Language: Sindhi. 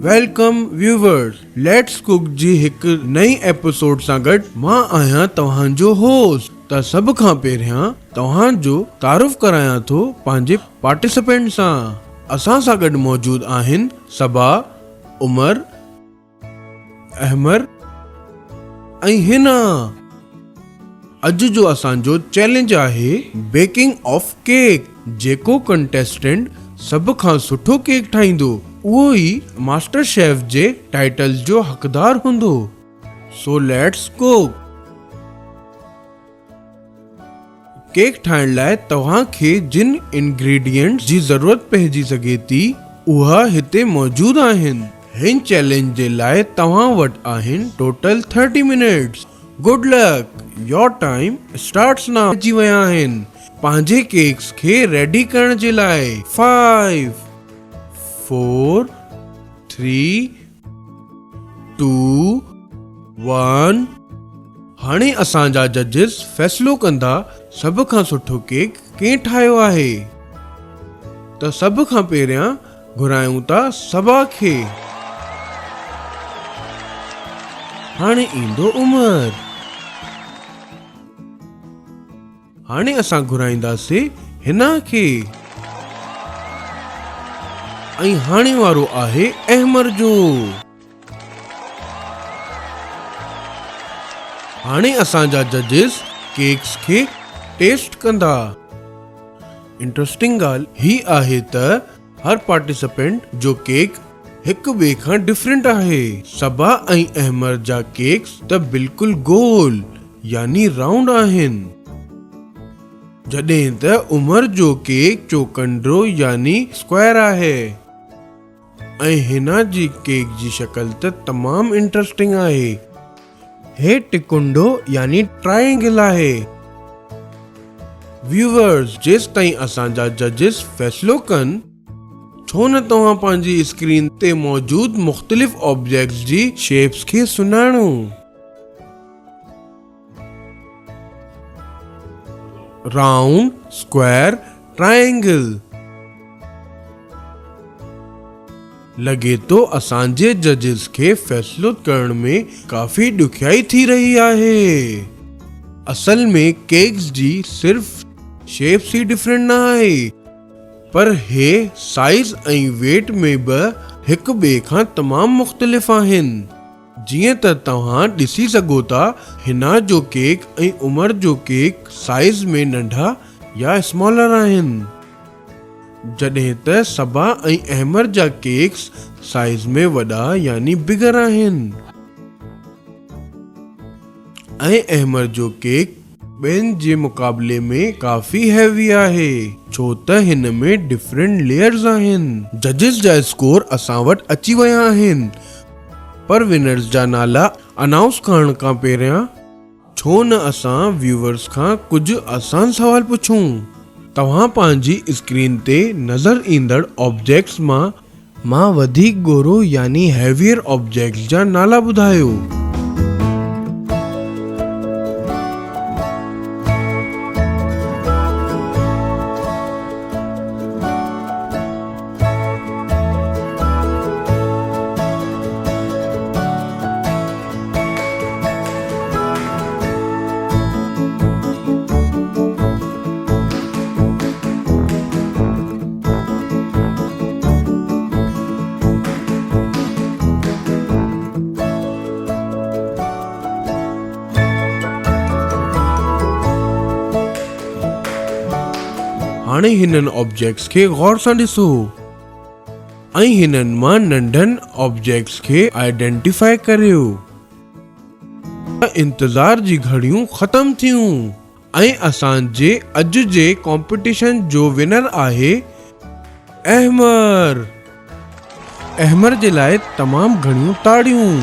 Welcome viewers let's ڪوڪ جي هڪ نئين ايپيسوڊ سان گڏ مان آهيان توهان جو هوسٽ ته سڀ کان پهريان توهان جو تعارف ڪرايان ٿو پنهنجي پارٽيسپينٽ سان اسان سان گڏ موجود آهن صبا، عمر، احمر ۽ حنا. اڄ جو اسان جو چئلينج آهي بيڪنگ آف ڪيڪ جيڪو ڪنٽيسٽنٽ سڀ کان سٺو ڪيڪ ٺاهيندو اهو ئي ماسٽر شيف جي ٽائيٽل جو حقدار هوندو. سو ليٽس ڪوڪ. ڪيڪ ٺاهڻ لاء توهان کي جن انگريڊينٽس جي ضرورت پئجي سگهي ٿي اها هتي موجود آهن. هن چئلينج جي لاء توهان وٽ آهن total 30 minutes. Good luck your time starts now. اچي ويا آهن پنهنجي ڪيڪس کي ريڊي ڪرڻ جي لاء. Five, four, three, two, one. هاڻي اسان جا ججز فيصلو ڪندا سڀ کان سٺو ڪيڪ ڪنهن ٺاهيو آهي. ته سڀ کان پهريان گهرايون ٿا صبا کي. هاڻي ايندو عمر. هاڻي اسان گهرائينداسي حنا کي. ۽ هاڻي وارو آهي احمر جو. هاڻي اسان جا ججز ڪيڪس کي ٽيسٽ ڪندا. انٽرسٽنگ ڳالهه هي آهي ته هر پارٽيسپينٽ جو ڪيڪ هڪ ٻئي کان ڊفرنٽ آهي. صبا ۽ احمر جا ڪيڪس ته بلڪل گول يعني رائونڊ آهن. جڏهن ته عمر جو ڪيڪ چوڪنڊو يعني اسڪوائر آهي. ۽ حنا جي ڪيڪ جي شڪل ته تمام انٽرسٽنگ آهي. هي ٽڪنڊو يعني ٽرائينگل آهي. ويوئرز جيستائين اسان جا ججز فيصلو ڪن ڇو نه توهان پنهنجي اسڪرين تي موجود مختلف آبجيڪٽس جي شيپس کي سڃاڻو. Round, square, triangle. لڳي ٿو اسان جي ججز کي فيصلو ڪرڻ ۾ ڪافي ڏکيائي ٿي رهي آهي. اصل ۾ ڪيڪس جي صرف شيپس ئي ڊفرنٽ نه آهي پر هي سائيز ۽ ويٽ ۾ به هڪ ٻئي کان تمام مختلف آهن. جيئن ته توهان ڏسي سگهو ٿا حنا جو ڪيڪ ۽ عمر جو ڪيڪ سائيز ۾ ننڍا يا اسمالر آهن. جڏهن ته صبا ۽ احمر جا ڪيڪس سائيز ۾ وڏا يعني بگر آهن. ۽ احمر جو ڪيڪ ٻين جي مقابلي ۾ ڪافي هيوي آهي ڇو ته هن ۾ ڊفرنٽ ليئرز آهن. ججز جا اسڪور اسان وٽ اچي ويا آهن پر ونرز جا نالا انائونس ڪرڻ کان پهريان ڇو نه اسان ويوئرز کان ڪجهه آسان سوال پڇون. توهان پنهنجي اسڪرين تي نظر ايندڙ آبجيڪٽس مان مان وڌيڪ ڳورو يعني هيويئر آبجيڪٽس جا نالا ٻڌايو. هاڻي هنن آبجيڪٽس کي غور سان ڏسو ۽ هنن مان ننڍن آبجيڪٽس کي آئيڊينٽيفائي ڪريو. انتظار جي گهڙيون ختم ٿيون. ۽ اسان جي اڄ جي ڪامپيٽيشن جو ونر آهي احمر. احمر جي لاء تمام گهڻيون تاڙيون.